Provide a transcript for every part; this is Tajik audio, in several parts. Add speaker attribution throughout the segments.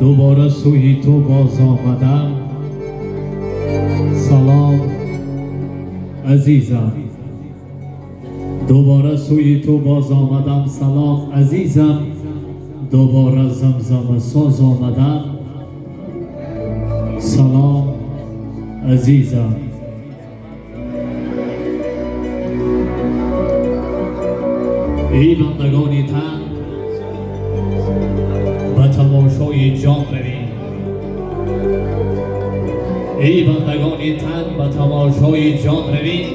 Speaker 1: Дубора сӯи ту боз омадам, салом азизам. Дубора сӯи ту боз омадам, салом азизам. Дубора замзама соз омадам, салом азизам. Эй бандагони тан, ба тамошои ҷон равем. Эй бандагони тан, ба тамошои ҷон равем,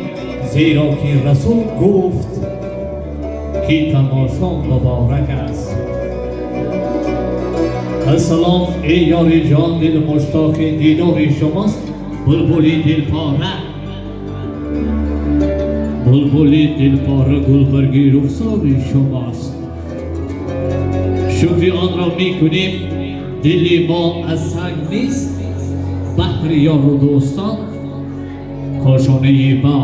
Speaker 1: зеро ки расул гуфт ки тамошо муборак аст. Ассалом эй ёри ҷон, дил муштоқи дидори шумост. Булбули дилпора, булбули дилпора гулбарги рухсори шумост. Шукри онро мекунем, дили мо аз санг нест. Баҳри ёру дӯстон кошонаи мо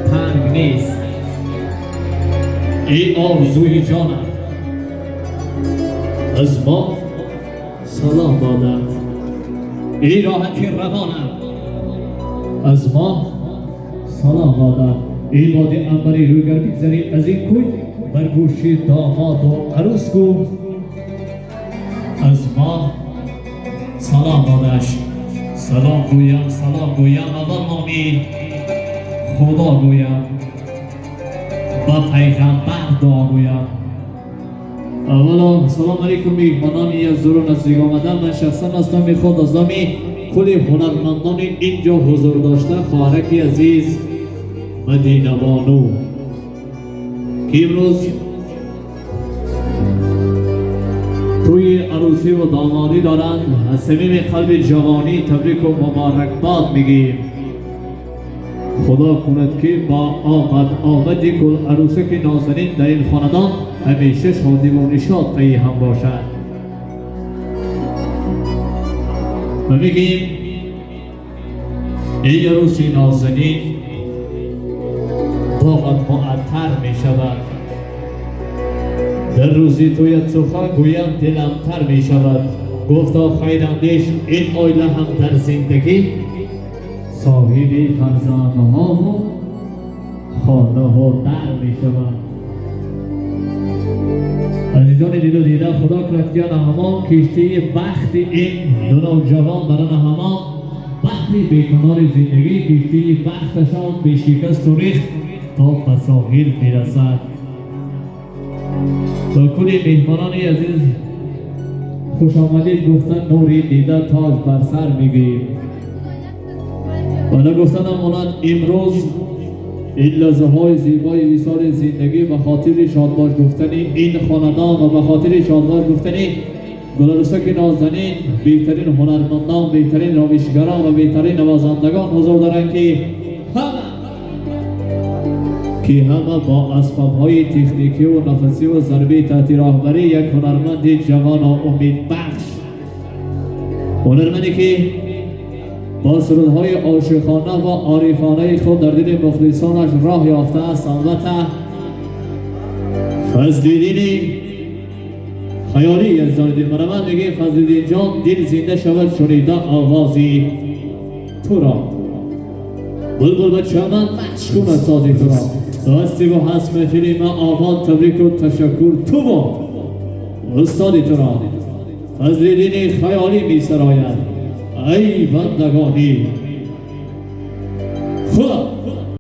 Speaker 1: танг нест. Эй орзуи ҷонам, аз мо салом додад. Эй роҳати равонам, аз мо салом додад. Эй боди анбари рӯйгар бигзарӣ аз ин кӯй, бар гӯши домоду арӯс гӯ аз мо салом додаш. Салом гӯям, салом гӯям, аввал номи худо гӯям, ба пайғамбар дуо гӯям. Аввало салом алейкум меҳмонони аз дуру наздик омада. Ман шахсан аз номи худ, аз номи кулли ҳунармандони инҷо ҳузур дошта, хоҳараки азиз Мадинабону, ки имрӯз тӯи арӯсӣ ва домодӣ доранд, аз самими қалби ҷавонӣ табрику муборакбод мегӯем. Худо кунад ки бо омад омади гул арӯсаки нозанин дар ин хонадон ҳамеша шодиву нишод пайи ҳам бошад. Ва мегӯем эй арӯси нозанин, боғат муаттар мешавад. Дар рӯзи тӯят сухан гӯям, дилам тар мешавад. Гуфто хайрандеш, ин оила ҳам дар зиндагӣ соҳиби фарзандҳову хонаҳу дар мешавад. Азизони дилу дида, худо кунад ки ана ҳамон киштии бахти ин ду навҷавон дар ана ҳамон баҳри беканори зиндагӣ, киштии бахташон бешикасту рехт то ба соҳил бирасад. Ба кулли меҳмонони азиз хушомадид гуфтан, нури дида тоҷ бар сар мегӯем. Ва нагуфтанам монад, имрӯз ин лаҳзаҳои зебои висоли зиндагӣ ба хотири шодбош гуфтани ин хонадон ва ба хотири шодбош гуфтани гуларӯсаки нозанин, беҳтарин ҳунармандон, беҳтарин ровишгарон ва беҳтарин навозандагон ҳузур доранд, ки ҳама бо асбобҳои техникиву нафасиву зарбии таҳти роҳбарӣ як ҳунарманди ҷавону умедбахш, ҳунарманде ки бо сурудҳои ошиқона ва орифонаи худ дар дили мухлисонаш роҳ ёфтааст, албатта Фазлиддини Хаёлӣ. Азизони дил, мараман мегӯем Фазлиддин ҷон, дил зинда шавад шунида овози туро, булбул ба чаман машқ кунад сози туро. Ҳастиву ҳаст маҳфили ма обод, табрику ташаккур туву устоди туро. Фазлиддини Хаёлӣ месарояд. Эй бандагони Худо.